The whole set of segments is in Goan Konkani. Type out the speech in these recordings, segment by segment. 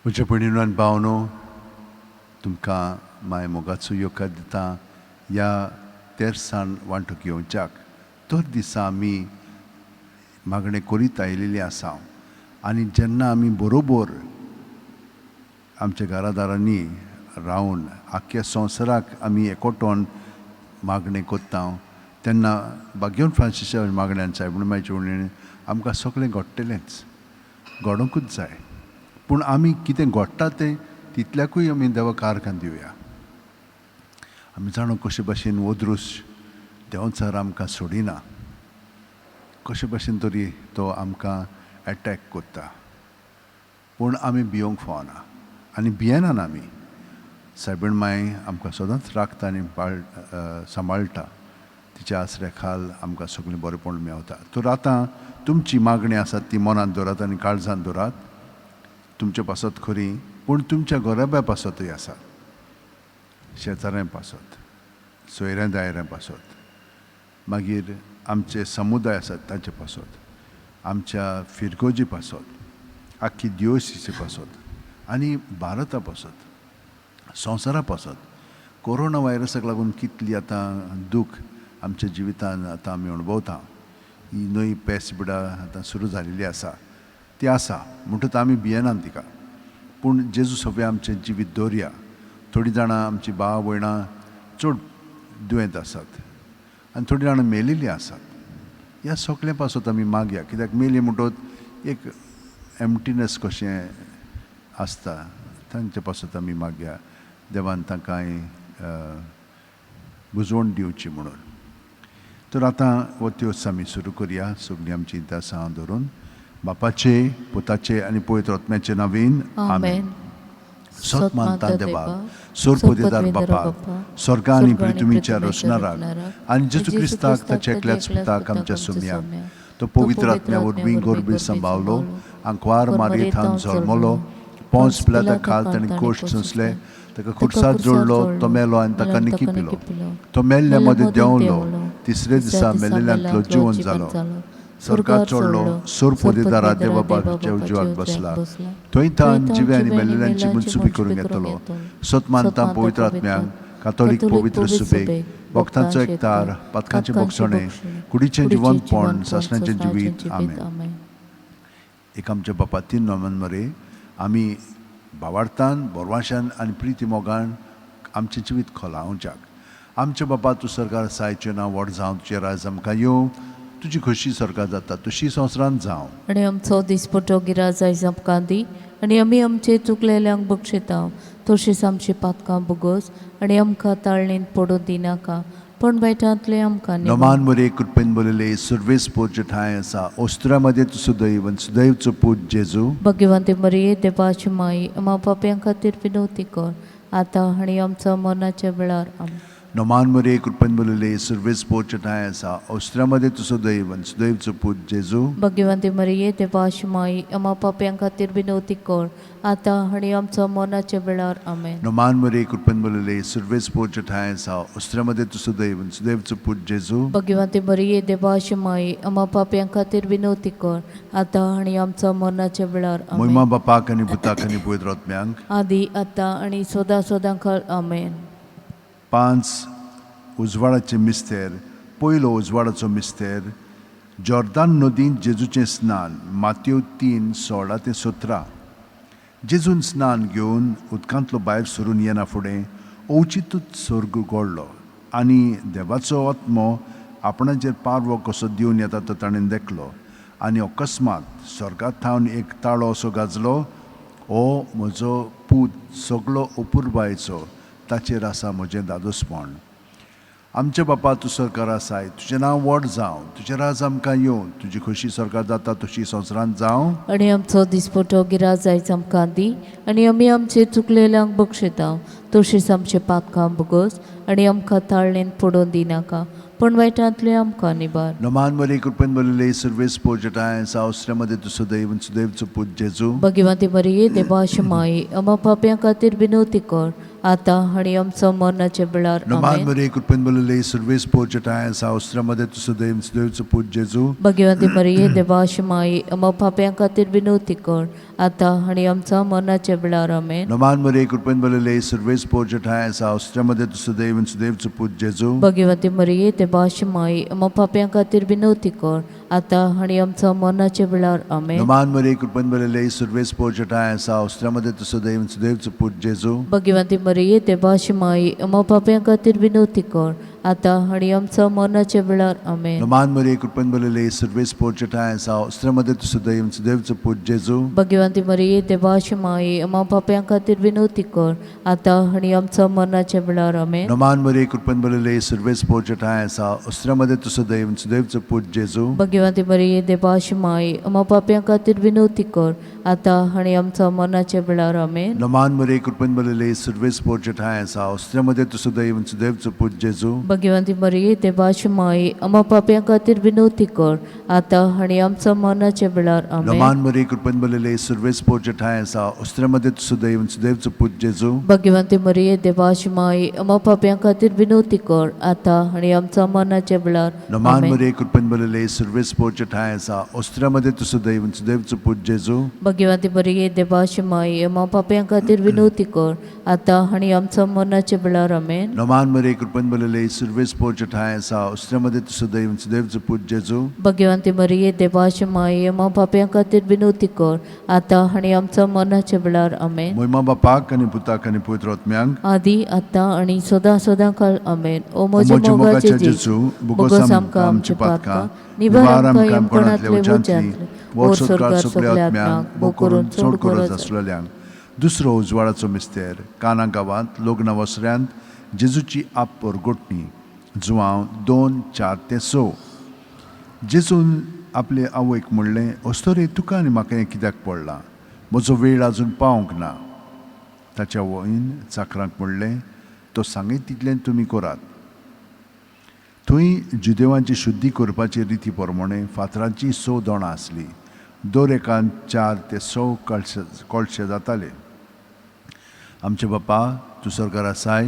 म्हज्या भयणीनो आनी भावनो, तुमकां माय मोगाचो येवकार दिता ह्या तेर्सान वांटो घेवच्याक. दर दिसा आमी मागणें करीत आयिल्लीं आसा आनी जेन्ना आमी बरोबर आमच्या घरादारांनी रावन आख्ख्या संवसाराक आमी एकवटोन मागणें करता, तेन्ना भाग्यवन फ्रांसिसाच्या मागण्यान, सायबीण मायच्या उणें आमकां सगळें घडटलेंच, घडोवंकूच जाय. पूण आमी कितें घडटा तें तितल्याकूय आमी देवाक आर्गां दिवया. आमी जाणो कशे भाशेन हो दृश्य देंवचार आमकां सोडिना, कशे भाशेन तरी तो आमकां एटॅक करता, पूण आमी भियोंक फावना आनी भियेनान आमी. सायबीण माय आमकां सदांच राखता आनी बाळ सांबाळटा. तिच्या आसऱ्या खाल आमकां सगळें बरेंपण मेवता. तर आतां तुमची मागणी आसात ती मनांत दवरात आनी काळजांत दवरात. तुमचे पासत खरी, पूण तुमच्या घराब्या पासतूय आसात, शेजाऱ्यां पासत, सोयऱ्यां दायऱ्यां पासत, मागीर आमचे समुदाय आसात तांचे पासत, आमच्या फिरगोजी पासत, आख्खी दिवोसीचे पासत आनी भारता पासत, संवसारा पासत. कोरोना व्हायरसाक लागून कितली आतां दूख आमच्या जिवितान आतां आमी अणभवता. ही नवी पेस बिडा आतां सुरू जालेली आसा, ती आसा म्हणटकच आमी भियेनात तिका, पूण जेजू सगळें आमचें जिवीत दवरया. थोडीं जाणां आमची भाव भयणां चड दुयेंत आसात आनी थोडीं जाणां मेलिल्लीं आसात. ह्या सगळ्यां पासत आमी मागया, कित्याक मेली म्हणटकच एक एम्प्टीनस कशें आसता. तांचे पासत आमी मागया, देवान तांकां बुजवण दिवची म्हणून. तर आतां हो त्योस आमी सुरू करया सगळीं आमची इतिहासां धरून. बापाचे, पुताचे आनी पवित्र आत्म्याचे नांवान, आमेन. सत मानता देवाक, सोरपदेदार बापाक, स्वर्गा आनी पृथ्वीच्या रचणाराक आनी जेजू क्रिस्ताक, ताच्या एकल्याच पुताक, आमच्या सोम्याक, तो पवित्र आत्म्या वरवीं गोरबी सांबावलो, आंकवार मारये थावन जल्मलो, पोंस पिलाता खाल ताणें कोश्ट सोंसले, ताका खुर्सात जोडलो, तो मेलो आनी ताका निकी पिलो. तो मेल्ल्या मदें देंवलो, तिसरे दिसा मेल्ल्यांतलो जिवन जालो, स्वर्गात चडलो, सोरपोदेदारा देवा बापाच्या उजवाक बसला, थंय तान जिवे आनी मेल्ल्यांची मनसुबी करूंक येतलो. सत मानता पवित्र आत्म्याक, कातोलीक पवित्र सुबेक, भक्तांचो एकतार, पातकांचें भोगसणें, कुडीचें जिवनपण, सासणाचें जिवीत. आमेन. एक आमच्या बापा तीन नोमान मरे आमी भावार्थान, बोरवाशान आनी प्रिती मोगान आमचें जिवीत खोलावच्याक. आमच्या बापा, तूं सरकार सायचें नांव व्हड जावं, तुजें राज आमकां येवं, तुजी खोशी सरकार जाता तशी संवसारांत जावं. आनी आमचो दिसपटो गिराज आयज आमकां दी आनी आमी आमचे चुकलेल्यांक बक्षिता तशीच आमची पातकां बोगोस आनी आमकां ताळणींत पडूं दिनाका, पूण वायटांतले आमकां निवार. नमान मरे, कृपेन बोलले, सुर्वेस पोरचे ठांय आसा. ओस्त्रा मध्ये तूं सुदैव आनी सुदैवचो पूत जेजू. भगवंती मरिये, देवाची माई, आमा पापयां खातीर विनवती कर, आतां आनी आमचो मरणाच्या वेळार. आमेन. नमान मरे, कृपेन बोलले, सुर्वेस पोरचे ठांय आसा. ओस्त्रा मध्ये तूं सुदैव आनी सुदैवचो पूत जेजू. भगवंती मरिये, देवाची माई, आमा पापयां खातीर विनवती कर, आतां आनी आमचो मरणाच्या वेळार. आमेन. नमान मरे, कृपेन बोलले, सुर्वेस पोरचे ठांय आसा. ओस्त्रा मध्ये तूं सुदैव आनी सुदैवचो पूत जेजू. भगवंती मरिये, देवाची माई, आमा पापयां खातीर विनवती कर, आतां आनी आमचो मरणाच्या वेळार. मोहिमा आमेन. बापाक आनी पुताक आनी पवित्र आत्म्यांक. आदी, आतां आनी सदां सदां खाल. आमेन. पांच उजवाडाचे मिस्तेर. पयलो उजवाडाचो मिस्तेर, जॉर्दान नदींत जेजूचें स्नान. मातयो 3:16 ते 17. जेजून स्नान घेवन उदकांतलो भायर सरून येना फुडें अवचितूच स्वर्ग उगडलो आनी देवाचो आत्मो आपणाचेर पारवो कसो देंवन येता तो ताणें देखलो. आनी अकस्मात स्वर्गात थावन एक ताळो असो गाजलो, "हो म्हजो पूत सगलो अपुरबायेचो, ताचेर आसा म्हजें दादोसपण." आमच्या बापा, तूं सरकार आसाय, तुजें नांव व्हड जावं, तुजें राज आमकां येवं, तुजी खोशी सरकार जाता तशी संवसारांत जावं. आनी आमचो दिसपटो गिराज आयज आमकां दी आनी आमी आमचे चुकलेल्यांक बक्षिता तशीच आमचे पातकां भोगोस आनी आमकां ताळणेन पडोवन दिनाका, पूण वायटांतले आमकां निबार. नमान मरे कृपेन भरलेले सर्वेस पोजटाय सावस्त्र्यामध्ये तूं सदैव सुदैवचो पूत जेजू. भगिवंती मरिये, देवाची माई, आमा पापयां खातीर विनवती कर, आतां आनी आमचो मरणाच्या वेळार. नमान आमेन. मरे कृपेन भरलेले सर्वेस पोजटाय सावस्त्र्यामध्ये तूं सदैव सुदैवचो पूत जेजू. भगिवंती मरिये, देवाची माई, आमा पापयां खातीर विनवती कर, आतां आनी आमचो मरणाच्या वेळार. आमेन. नमान मरे कृपेन भरलेले सर्वेस पोजटाय सावस्त्र्यामध्ये तूं सदैव सुदैवचो पूत जेजू. भगिवंती मरिये, देवाची माई, आमा पापयां खातीर विनवती कर, आतां आनी आमचो मरणाच्या वेळार. आमेन. नमान मरे कृपेन भरलेले सर्वेस पोजटाय सावस्त्र्यामध्ये तूं सदैव सुदैवचो पूत जेजू. भगिवंती मरिये, देवाची माई, आमा पापयां खातीर विनवती कर, आतां आनी आमचो मरणाच्या वेळार. आमेन. नमान मरे कृपेन भरलेले सर्वेस पोजटाय सावस्त्र्यामध्ये तूं सदैव सुदैवचो पूत जेजू. भगिवंती मरिये, देवाची माई, आमा पापयां खातीर विनवती कर, आतां आनी आमचो मरणाच्या वेळार. आमेन. नमान मरे कृपेन भरलेले सर्वेस पोजटाय सावस्त्र्यामध्ये तूं सदैव सुदैवचो पूत जेजू. भगिवंती मरिये, देवाची माई, आमा पापयां खातीर विनवती कर, आतां आनी आमचो मरणाच्या वेळार. आमेन. नमान मरे कृपेन भरलेले सर्वेस पोजटाय सावस्त्र्यामध्ये तूं सदैव सुदैवचो पूत जेजू. भगिवंती मरिये, देवाची माई, आमा पापयां खातीर विनवती कर, आतां आनी आमचो मरणाच्या वेळार. आमेन. नमान मरे कृपेन भरलेले सर्वेस पोजटाय सावस्त्र्यामध्ये तूं सदैव सुदैवचो पूत जेजू. भगिवंती मरिये, देवाची माई, आमा पापयां खातीर विनवती कर, आतां आनी आमचो मरणाच्या वेळार. नमान आमेन. मरे कृपेन भरलेले सर्वेस पोजटाय सावस्त्र्यामध्ये तूं सदैव सुदैवचो पूत जेजू. भगिवंती मरिये, देवाची माई, आमा पापयां खातीर विनवती कर, आतां आनी आमचो मरणाच्या वेळार. आमेन. नमान मरे कृपेन भरलेले सर्वेस पोजटाय सावस्त्र्यामध्ये तूं सदैव सुदैवचो पूत जेजू. भगिवंती मरिये, देवाची माई, आमा पापयां खातीर विनवती कर, आतां आनी आमचो मरणाच्या वेळार. आमेन. मोहिमा बापाक आनी पुताक आनी पवित्र आत्म्यांक, आदी आतां आनी सदां सदां काल. आमेन. ओ म्हज्या म्हज्या मोगाच्या मोगाचे जेजू, जेजू, बोगोस आमकां आमची पातकां, निवार आमकां कोणांतल्या उज्यांतली, वर स्वर्गार सगल्या आत्म्यांक, भोव करून चड गरज आसलेल्यांक. दुसरो उजवाडाचो मिस्तेर. काना गांवांत लग्न वसऱ्यांत जेजूची आप परगटणी. जुवांव 2:4-6. जेजून आपले आवयक म्हणलें, अस्तोरे, तुका आनी म्हाका हें कित्याक पडलां? म्हजो वेळ आजून पावंक ना. ताच्या आवयन चाकरांक म्हणलें, तो सांगीत तितलें तुमी करात. थंय जुदेवांची शुद्धी करपाची रिती प्रमाणे फातरांची 6 दोणां आसली. दर एकान 4 ते 6 कळशे जाताले. आमचे बापा, तूं स्वर्गार आसाय,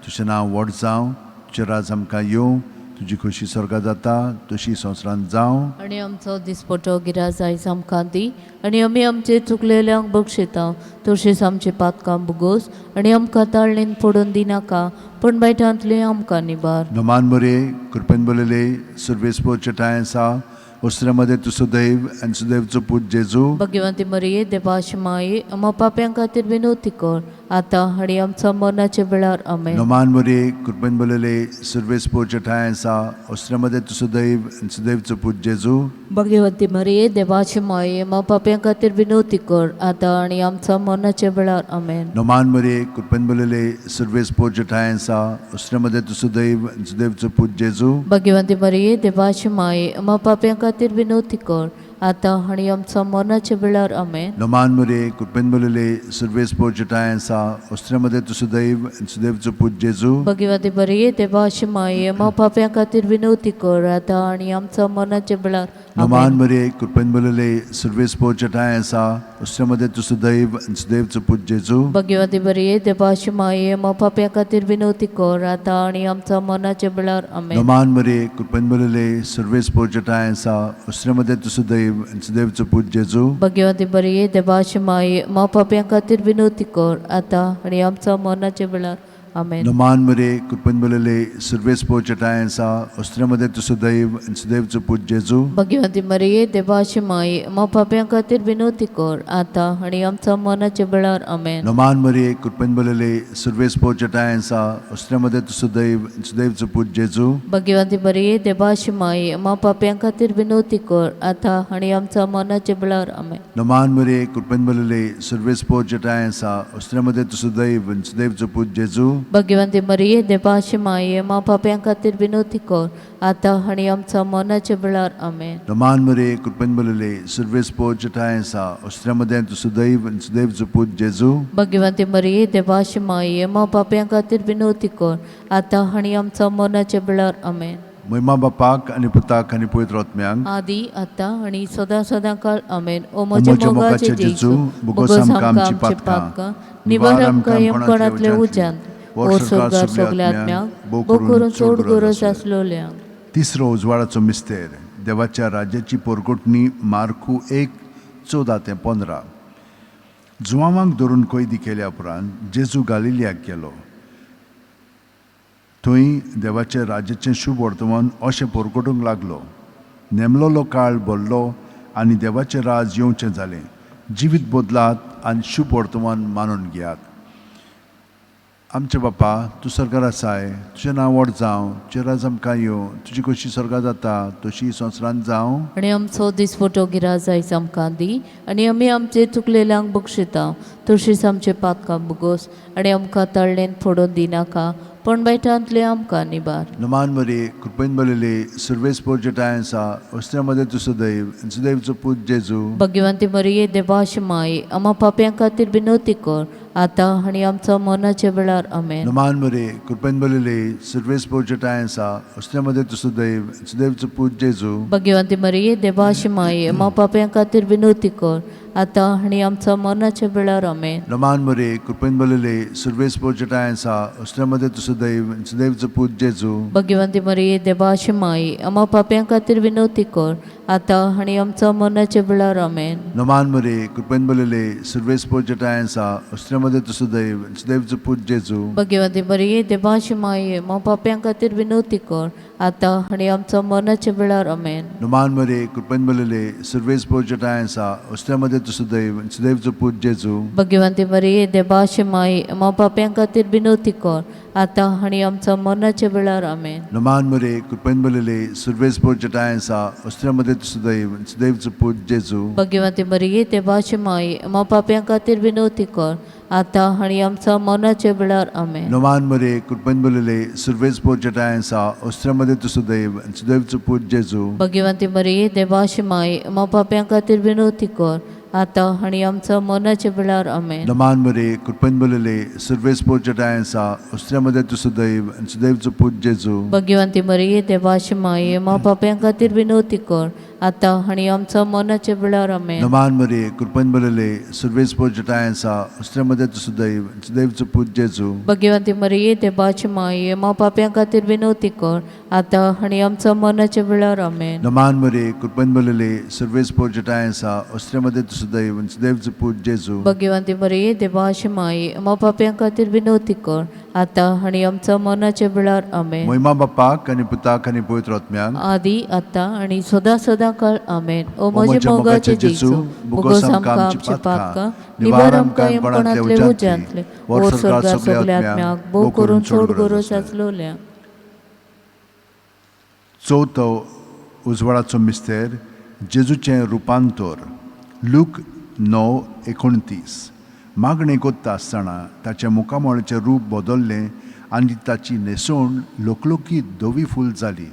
तुजें नांव व्हड जावं, तुजें राज आमकां येवं, तुजी खोशी स्वर्गार जाता तशी संवसारांत जावं. आनी आमचो दिसपटो गिराज आयज आमकां दी, आनी आमी आमचे चुकलेल्यांक बक्षिता, तशीच आमचे पातकां भोगोस, आनी आमकां ताळणेन पडून दिनाका, पूण वायटांतले आमकां निबार. नमान मरे कृपेन भरलेले सर्वेस पोचटाय आसा, वस्त्रामध्ये तूं सुदैव आनी सुदैवचो पूत जेजू. भगिवंती मरिये, देवाची माई, आमा पाप्यां खातीर विनवती कर, आतां आनी आमचो मरणाच्या वेळार. आमेन. नमान मरे कृपेन भरलेले सर्वेस पोचटाय आसा, वस्त्रामध्ये तूं सुदैव आनी सुदैवचो पूत जेजू. भगिवंती मरिये, देवाची माई, आमा पाप्यां खातीर विनवती कर, आतां आनी आमचो मरणाच्या वेळार. आमेन. नमान मरे कृपेन भरलेले सर्वेस पोचटाय आसा, वस्त्रामध्ये तूं सुदैव आनी सुदैवचो पूत जेजू. भगिवंती मरिये, देवाची माई, आमा पाप्यां खातीर विनवती कर, आतां आनी आमचो मरणाच्या वेळार. आमेन. नमान मरे कृपेन भरलेले सर्वेस पोचटाय आसा, वस्त्रामध्ये तूं सुदैव आनी सुदैवचो पूत जेजू. भगिवंती मरिये, देवाची माई, आमा पाप्यां खातीर विनवती कर, आतां आनी आमचो मरणाच्या वेळार. नमान आमेन. मरे कृपेन भरलेले सर्वेस पोचटाय आसा, वस्त्रामध्ये तूं सुदैव आनी सुदैवचो पूत जेजू. भगिवंती मरिये, देवाची माई, आमा पाप्यां खातीर विनवती कर, आतां आनी आमचो मरणाच्या वेळार. आमेन. नमान मरे कृपेन भरलेले सर्वेस पोचटाय आसा, वस्त्रामध्ये तूं सुदैव आनी सुदैवचो पूत जेजू. भगिवंती मरिये, देवाची माई, आमा पाप्यां खातीर विनवती कर, आतां आनी आमचो मरणाच्या वेळार. आमेन. नमान मरे कृपेन भरलेले सर्वेस पोचटाय आसा, वस्त्रामध्ये तूं सुदैव आनी सुदैवचो पूत जेजू. भगिवंती मरिये, देवाची माई, आमा पाप्यां खातीर विनवती कर, आतां आनी आमचो मरणाच्या वेळार. आमेन. नमान मरे कृपेन भरलेले सर्वेस पोचटाय आसा, वस्त्रामध्ये तूं सुदैव आनी सुदैवचो पूत जेजू. भगिवंती मरिये, देवाची माई, आमा पाप्यां खातीर विनवती कर, आतां आनी आमचो मरणाच्या वेळार. आमेन. नमान मरे कृपेन भरलेले सर्वेस पोचटाय आसा, वस्त्रामध्ये तूं सुदैव आनी सुदैवचो पूत जेजू. भगवंती मरिये देवाची माये मा पापयां खातीर विनोती कर आतां आनी आमच्या मरणाच्या वेळार. आमेन. नमान मरे, कृपेन भरलेले, सर्वेस्पोर जठाय आसा, अस्त्र्या मदें तूं सुदैव आनी सुदैवचो पूत जेजू. भगवंती मरिये देवाची माये मा पापयां खातीर विनोती कर आतां आनी आमच्या मरणाच्या वेळार. आमेन. महिमा बापाक आनी पुताक आनी पवित्र आत्म्यांक. आदी आतां आनी सदां सदां काळ. आमेन. ओ म्हज्या म्हज्या मोगाचे मोगाचे जेजू, जेजू, बोगोस बोगोस आमकां आमकां आमची आमची पातकां, पातकां निवार निवार आमकां आमकां यमकणांतले उज्यांत, उज्यांत, व्हर ओ स्वर्गार स्वर्गार सगल्या सगल्या आत्म्यांक, आत्म्यांक, भोव भोव करून करून चड चड गरज गरज आसलेल्यांक. आसलोल्यांक. तिसरो उजवाडाचो मिस्तेर, देवाच्या राज्याची पोरकोटणी, मार्कू 1:14 ते 15. जुवांवांक धरून कैदी केल्या उपरांत जेजू गालिलियाक गेलो. थंय देवाच्या राज्याचें शुभ वर्तमान अशें पोरकोटूंक लागलो. नेमलोलो काळ भरलो आनी देवाचें राज येवचें जालें. जिवीत बदलात आनी शुभ वर्तमान मानून घेयात. आमचे बापा, तूं स्वर्गार आसाय, तुजें नांव व्हड जावं, तुजें राज आमकां येवं, तुजी कशी स्वर्गार जाता तशी संवसारांत जावं. आनी आमचो दिसवटो गिराज आयज आमकां दी आनी आमी आमचे चुकलेल्यांक बक्षिता तशीच आमचे पातकां बोगोस आनी आमकां तळ्ळेन फोडून दिनाका पण वायटांतले आमकां निबार. नमान मरे, कृपेन भरलेले, सर्वेस्पोर जठाय आसा, अस्त्र्या मदें तूं सदैव आनी सुदैवचो पूत जेजू. भगवंती मरिये देवाश माये आमा पापयां खातीर विनोती कर आतां आनी आमच्या मरणाच्या वेळार. आमेन. नमान मरे, कृपेन भरलेले, सर्वेस्पोर जठाय आसा, अस्त्र्या मदें तूं सदैव आनी सुदैवचो पूत जेजू. भगवंती मरिये देवाश माये आमा पापयां खातीर विनोती कर आतां आनी आमच्या मरणाच्या वेळार. आमेन. नमान मरे, कृपेन भरलेले, सर्वेस्पोर जठाय आसा, अस्त्र्या मदें तूं सदैव आनी सुदैवचो पूत जेजू. भगवंती मरिये देवाश माये आमा पापयां खातीर विनोती कर आतां आनी आमच्या मरणाच्या वेळार. आमेन. नमान मरे, कृपेन भरलेले, सर्वेस्पोर जठाय आसा, अस्त्र्या मदें तूं सदैव आनी सुदैवचो पूत जेजू. भगवंती मरिये देवाश माये आमा पापयां खातीर विनोती कर आतां आनी आमच्या मरणाच्या वेळार. आमेन. नमान मरे, कृपेन भरलेले, सर्वेस्पोर जठाय आसा, अस्त्र्या मदें तूं सदैव आनी सुदैवचो पूत जेजू. भगवंती मरिये देवाश माये आमा पापयां खातीर विनोती कर आतां आनी आमच्या मरणाच्या वेळार. आमेन. नमान मरे, कृपेन भरलेले, सर्वेस्पोर जठाय आसा, अस्त्र्या मदें तूं सदैव आनी सुदैवचो पूत जेजू. भगवंती मरिये देवाची माये आमा पापयां खातीर विनोती कर आतां आनी आमच्या मरणाच्या वेळार. आमेन. नमान मरे, कृपेन भरलेले, सर्वेस्पोर जठाय आसा, अस्त्र्या मदें तूं सदैव आनी सुदैवचो पूत जेजू. भगवंती मरिये देवाची माये आमा पापयां खातीर विनोती कर आतां आनी आमच्या मरणाच्या वेळार. आमेन. नमान मरे, कृपेन भरलेले, सर्वेस्पोर जठाय आसा, अस्त्र्या मदें तूं सदैव आनी सुदैवचो पूत जेजू. भगवंती मरिये देवाची माये आमा पापयां खातीर विनोती कर आतां आनी आमच्या मरणाच्या वेळार. आमेन. नमान मरे, कृपेन भरलेले, सर्वेस्पोर जठाय आसा, अस्त्र्या मदें तूं सदैव आनी सुदैवचो पूत जेजू. भगवंती मरिये देवाची माये आमा पापयां खातीर विनोती कर आतां आनी आमच्या मरणाच्या वेळार. आमेन. नमान मरे, कृपेन भरलेले, सर्वेस्पोर जठाय आसा, अस्त्र्या मदें तूं सदैव आनी सुदैवचो पूत जेजू. भगवंती मरिये देवाची माये आमा पापयां खातीर विनोती कर आतां आनी आमच्या मरणाच्या वेळार. आमेन. महिमा बापाक आनी पुताक आनी पवित्र आत्म्याक. आदी आतां आनी सदां सदां काळ. आमेन. ओ ओ म्हज्या मोगाचे जेजू, बोगोस आमकां आमची पातकां, निवार आमकां यमकणांतले उज्यांतले, व्हर स्वर्गार सगल्या आत्म्याक, भोव करून चड गरज आसलोल्या. चवथो उजवाडाचो मिस्तेर, जेजूचें रुपांतर, लूक 9:29. मागणें कोत्ता आसतना ताचें मुखामळाचें रूप बदल्लें आनी ताची न्हेसवण लकलकीत धवी फूल जाली.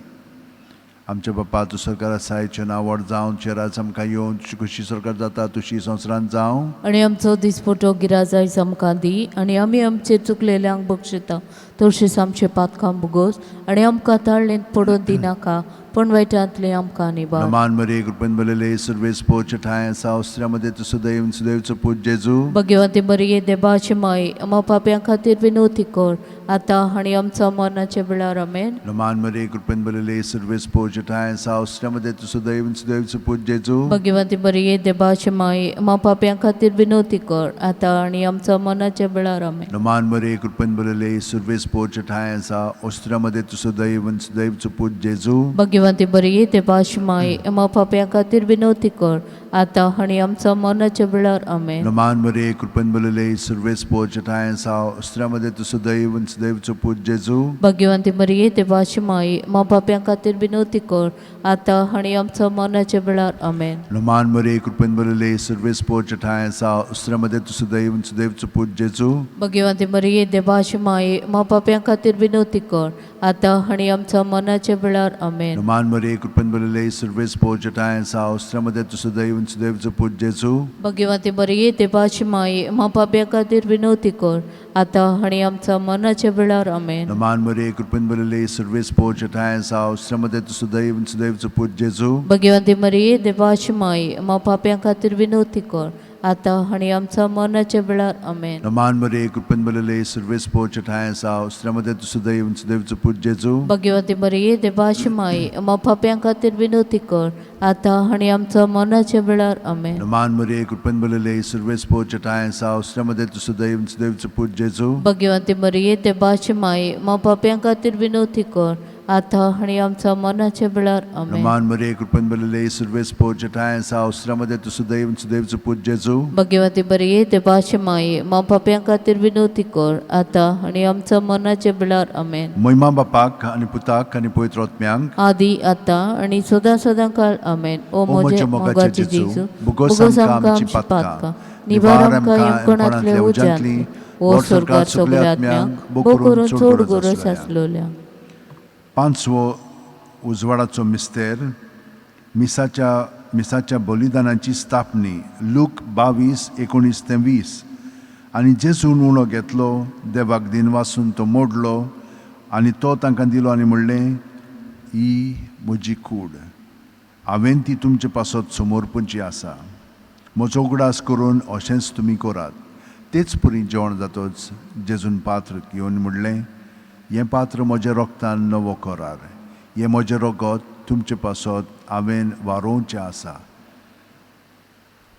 आमच्या बापा, तूं स्वर्गार आसाय, तुजें नांव व्हड जावं, तुजें राज आमकां येवं, तुजी खुशी स्वर्गार जाता तशी संवसारांत जावं. आनी आमचो दिसपटो गिराज आयज आमकां दी आनी आमी आमचे चुकलेल्यांक बक्षिता तशीच आमचे पातकां बोगोस आनी आमकां ताळ्ळेंत पडून दिनाका पण वायटांतले आमकां निबार. नमान मरे, कृपेन भरलेले, सर्वेस्पोर ठांय आसा, ऑस्ट्रिया मध्ये तूं सदैव सुदैवचो पूत जेजू. भगवंती मरिये देवाची माई आमा पाप्यां खातीर विनवती कर आतां आनी आमच्या मरणाच्या वेळार. आमेन. नमान मरे, कृपेन भरलेले, सर्वेस्पोर ठांय आसा, ऑस्ट्रिया मध्ये तूं सदैव सुदैवचो पूत जेजू. भगवंती मरिये देवाची माई आमा पाप्यां खातीर विनवती कर आतां आनी आमच्या मरणाच्या वेळार. आमेन. नमान मरे, कृपेन भरलेले, सर्वेस्पोर ठांय आसा, ऑस्ट्रिया मध्ये तूं सदैव सुदैवचो पूत जेजू. भगवंती भाग्यवंती बरी देवाची माई, आम्हा पापयां खातीर विनवती कर आतां आनी आमच्या मरणाच्या वेळार. आमेन. नमान मरे, कृपेन भरलेले, सुर्वेस पोचटाय साव स्त्र्यामध्ये तूं सदैव आनी सदैवचो पूत जेजू. भाग्यवंती मरिये, देवाची माई, आम्हा पापयां खातीर विनवती कर आतां आनी आमच्या मरणाच्या वेळार. आमेन. नमान मरे, कृपेन भरलेले, सुर्वेस पोचटाय साव स्त्र्यामध्ये तूं सदैव आनी सदैवचो पूत जेजू. भाग्यवंती मरिये, देवाची माई, आम्हा पापयां खातीर विनवती कर आतां आनी आमच्या मरणाच्या वेळार. आमेन. नमान मरे, कृपेन भरलेले, सुर्वेस पोचटाय साव स्त्र्यामध्ये तूं सदैव आनी सदैवचो पूत जेजू. भाग्यवंती मरिये, देवाची माई, आम्हा पापयां खातीर विनवती कर आतां आनी आमच्या मरणाच्या वेळार. आमेन. नमान मरे, कृपेन भरलेले, सुर्वेस पोचटाय साव स्त्र्यामध्ये तूं सदैव आनी सदैवचो पूत जेजू. भाग्यवंती मरिये, देवाची माई, आम्हा पापयां खातीर विनवती कर आतां आनी आमच्या मरणाच्या वेळार. आमेन. नमान मरे, कृपेन भरलेले, सुर्वेस पोचटाय साव स्त्र्यामध्ये तूं सदैव आनी सदैवचो पूत जेजू. भाग्यवंती मरिये, देवाची माई, आम्हा पापयां खातीर विनवती कर आतां आनी आमच्या मरणाच्या वेळार. आमेन. नमान मरे, कृपेन भरलेले, सुर्वेस पोचटाय साव स्त्र्यामध्ये तूं सदैव आनी सदैवचो पूत जेजू. भाग्यवंती मरिये, देवाची माई, आम्हा पापयां खातीर विनवती कर आतां आनी आमच्या मरणाच्या वेळार. आमेन. नमान मरे, कृपेन भरलेले, सुर्वेस पोचटाय साव स्त्र्यामध्ये तूं सदैव आनी सदैवचो पूत जेजू. भाग्यवंती मरिये, देवाची माई, आम्हा पापयां खातीर विनवती कर आतां आनी आमच्या मरणाच्या वेळार. आमेन. महिमा बापाक आनी पुताक आनी पवित्र आत्म्यांक, आदी आतां आनी सदां सदां काळ. आमेन. ओ म्हजे मोगाचे जेजू, बोगोस आमकां आमची पातकां, निवार आमकां यमकणांतल्या उज्यांतली, ओ स्वर्गात सगळ्या आत्म्यांक, भो करून चड गरज आसलोल्या. पांचवो उजवाडाचो मिस्तेर, मिसाच्या मिसाच्या बलिदानाची स्थापनी. लूक 22:19 ते 20. आनी जेजून उणो घेतलो, देवाक दिनवासून तो मोडलो आनी तो तांकां दिलो आनी म्हणलें, ही म्हजी कूड, हांवें ती तुमचे पासत समर्पणची आसा. म्हजो उगडास करून अशेंच तुमी करात. तेच परी जेवण जातच जेजून पात्र घेवन म्हणलें, हें पात्र म्हज्या रोगतान नवो करार. हें म्हजें रगत तुमचे पासत हांवें वारोवचें आसा.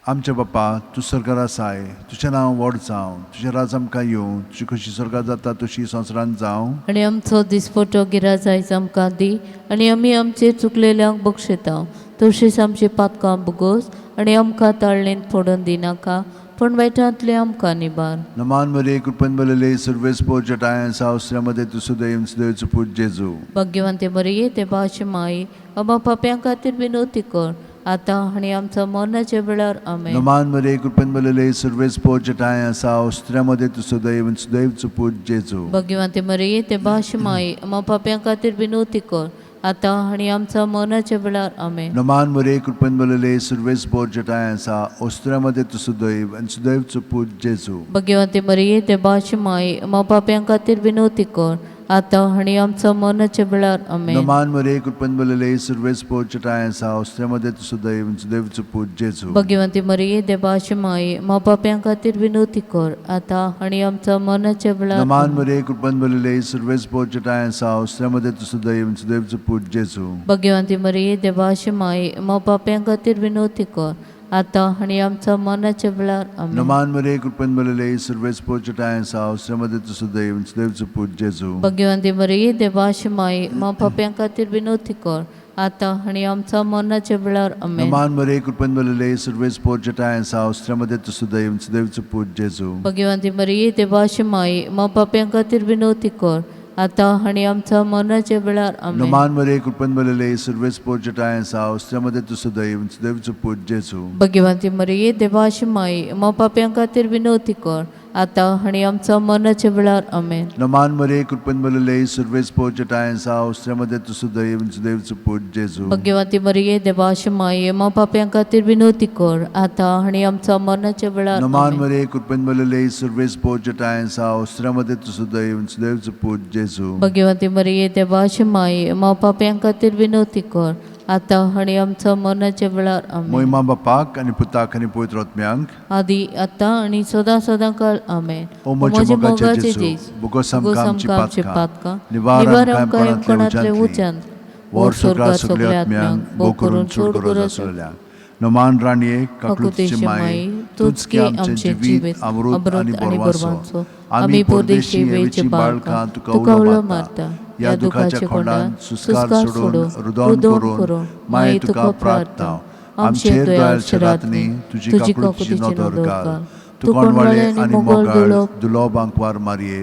आमच्या बापा, तूं स्वर्गार आसाय, तुजें नांव व्हड जावं, तुजें राज आमकां येवं, तुजी कशी स्वर्गार जाता तशी संवसारांत जावं. आनी आमचो दिसपटो गिराज आयज आमकां दी आनी आमी आमचे चुकलेल्यांक बक्षिता तशीच आमची पातकां बोगोस आनी आमकां ताळणेंत पडून दिनाका, पूण वायटांतलें आमकां निबार. नमान मरे, कृपेन भरलेले, सुर्वेस पोचटाय सावसऱ्यामध्ये तूं सदैव सदैवचो पूत जेजू. भाग्यवंती मरिये, देवाची माई, आम्हा पाप्यां खातीर विनवती कर आतां आनी आमच्या मरणाच्या वेळार. आमेन. नमान मरे, कृपेन भरलेले, सुर्वेस पोचटाय सावसऱ्यामध्ये तूं सदैव सदैवचो पूत जेजू. भाग्यवंती मरिये, देवाची माई, आम्हा पाप्यां खातीर विनवती कर आतां आनी आमच्या मरणाच्या वेळार. आमेन. नमान मरे, कृपेन भरलेले, सुर्वेस पोचटाय आसा ओस्त्र्यामध्ये तूं सदैव आनी सदैवचो पूत जेजू. भाग्यवंती मरिये, देवाची माई, आम्हा पाप्यां खातीर विनवती कर आतां आनी आमच्या मरणाच्या वेळार. आमेन. नमान मरे, कृपेन भरलेले, सुर्वेस पोचटाय आसा ओस्त्र्यामध्ये तूं सदैव आनी सदैवचो पूत जेजू. भाग्यवंती मरिये, देवाची माई, आम्हा पाप्यां खातीर विनवती कर आतां आनी आमच्या मरणाच्या वेळार. नमान आमेन. मरे, कृपेन भरलेले, सुर्वेस पोचटाय आसा ओस्त्र्यामध्ये तूं सदैव आनी सदैवचो पूत जेजू. भाग्यवंती मरिये, देवाची माई, आम्हा पाप्यां खातीर विनवती कर आतां आनी आमच्या मरणाच्या वेळार. आमेन. नमान मरे, कृपेन भरलेले, सुर्वेस पोचटाय आसा ओस्त्र्यामध्ये तूं सदैव आनी सदैवचो पूत जेजू. भाग्यवंती मरिये, देवाची माई, आम्हा पाप्यां खातीर विनवती कर आतां आनी आमच्या मरणाच्या वेळार. आमेन. नमान मरे, कृपेन भरलेले, सुर्वेस पोचटाय आसा ओस्त्र्यामध्ये तूं सदैव आनी सदैवचो पूत जेजू. भाग्यवंती मरिये, देवाची माई, आम्हा पाप्यां खातीर विनवती कर आतां आनी आमच्या मरणाच्या वेळार. आमेन. नमान मरे, कृपेन भरलेले, सुर्वेस पोचटाय आसा ओस्त्र्यामध्ये तूं सदैव आनी सदैवचो पूत जेजू. भाग्यवंती मरिये, देवाची माई, आम्हा पाप्यां खातीर विनवती कर आतां आनी आमच्या मरणाच्या वेळार. आमेन. नमान मरे, कृपेन भरलेले, सुर्वेस पोचटाय आसा ओस्त्र्यामध्ये तूं सदैव आनी सदैवचो पूत जेजू. भाग्यवंती मरिये, देवाची माई, आम्हा पाप्यां खातीर विनवती कर आतां आनी आमच्या मरणाच्या वेळार. नमान आमेन. मरे, कृपेन भरलेले, सुर्वेस पोचटाय आसा ओस्त्र्यामध्ये तूं सदैव आनी सदैवचो पूत जेजू. भाग्यवंती मरिये, देवाची माई, आम्हा पाप्यां खातीर विनवती कर आतां आनी आमच्या मरणाच्या वेळार. आमेन. महिमा बापाक आनी पुताक आनी पवित्र आत्म्यांक, आदी आतां आनी सदां सदां काळ. आमेन. ओ म्हज्या मोगाचे जेजू, बोगोस आमकां आमची पातकां, निवार आमकां यमकणांतल्या उज्यांतली, वर स्वर्गार सगळ्या आत्म्यांक, भो करून चड गरज आसलेल्यांक. नमान राणये, काकळुतीचे माये, तूंच की आमचें जिवीत, अमृत आनी बरवांचो. आमी परदेशी हेवेची बाळकां तुका उलो मारता. ह्या दुखाच्या खोंडान सुस्कार सोडून रुदन करून माये तुका प्रार्थना. आमचेर दयाळचे रातनी तुजी काकुळटीची नदर घाल. तूं कोणवाळे आनी मोगाळ दुलोब आंकवार मारये,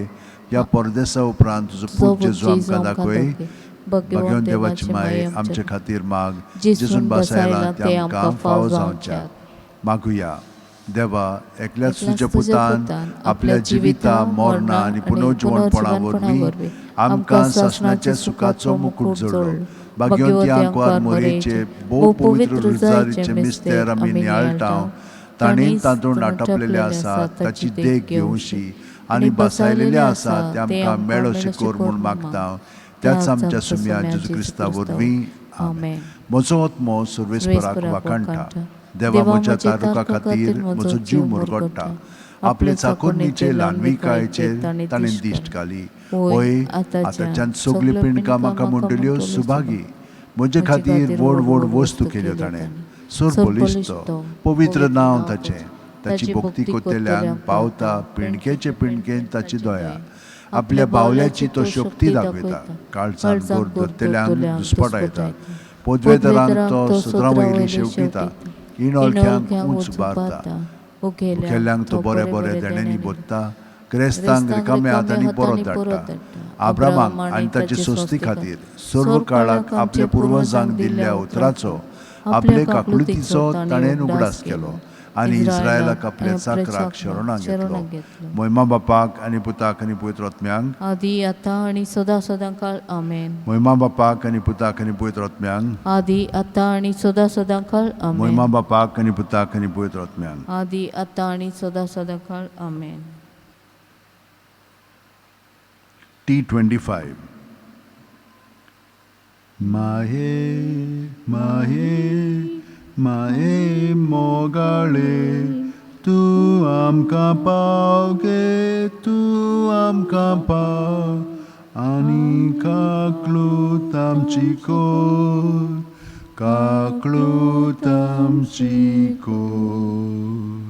ह्या परदेसा उपरांत तुजो पूत जेजू आमकां दाखय. भाग्यवंत देवाची माये आमचे खातीर माग, जेजून बसायला ते आमकां फावो जावच्या. मागुया. देवा, एकल्याच तुज्या पुतान आपल्या जिविता मरणा आनी पुनर्जिवणपणा वरवीं आमकां सासणाच्या सुखाचो मुकूट जोडलो. भाग्यवंती आंकवार मोरयेचे भोव पवित्र रुजारीचे मिस्तेर आमी नियाळटा, ताणें तातूंत आटापलेले आसा ताची देख घेवशी आनी बसायलेले आसा ते आमकां मेळो शिकोर म्हूण मागता. त्याच आमच्या सुम्या जेजू क्रिस्ता वरवीं. आमेन. म्हजो आत्मो सर्वेस्पराक वाखाणटा. देवा, म्हज्या तारुका खातीर म्हजो जीव मुरगोडटा. आपले चाकोरणीचे ल्हानविकायेचेर ताणें दिश्ट घाली. हय, आतांच्यान सगल्यो पिंडकां म्हाका म्हणटल्यो सुभागी. म्हजे खातीर व्हड व्हड वस्तू केल्यो ताणें. सर बळिश्ट पवित्र नांव ताचें. ताची भक्ती कोतेल्यान पावता पिंडकेचे पिंडकेन ताची दया. आपल्या बावल्याची तो शक्ती दाखयता. काळजान गोर धरतल्यांक दुस्पटायता. पदवेदारांक तो सदरां वयली शेवटिता. इणोळख्यांक उंच उबारता. मुखेल्यांक तो बरे बरे देण्यांनी भरता. ग्रेस्तांक रिकाम्या हातांनी परत धाडटा. आब्रामाक आनी ताचे सोस्ती खातीर सर्व काळाक आपल्या पुर्वजांक दिल्ल्या उतराचो आपले काकुळतीचो ताणें उगडास केलो आनी इस्रायलाक आपल्या चाकराक शरणाक घेतलो. मोहिमा बापाक आनी पुताक आनी पवित्र आत्म्यांक, आदी आता आणि सदा सदां काळ. आमेन. मोहिमा बापाक आनी पुताक आनी पवित्र आत्म्यांक, आदी आता आणि सदा सदां काळ. आमेन. मोहिमा बापाक आनी पुताक आनी पवित्र आत्म्यांक, आदी आता आणि सदा सदां काळ. आमेन. T25. माहे माहे माहे मोगाळे, तूं आमकां पाव गे, तूं आमकां पाव, आनी काकलूत आमची कोर, काकलूत आमची कोर.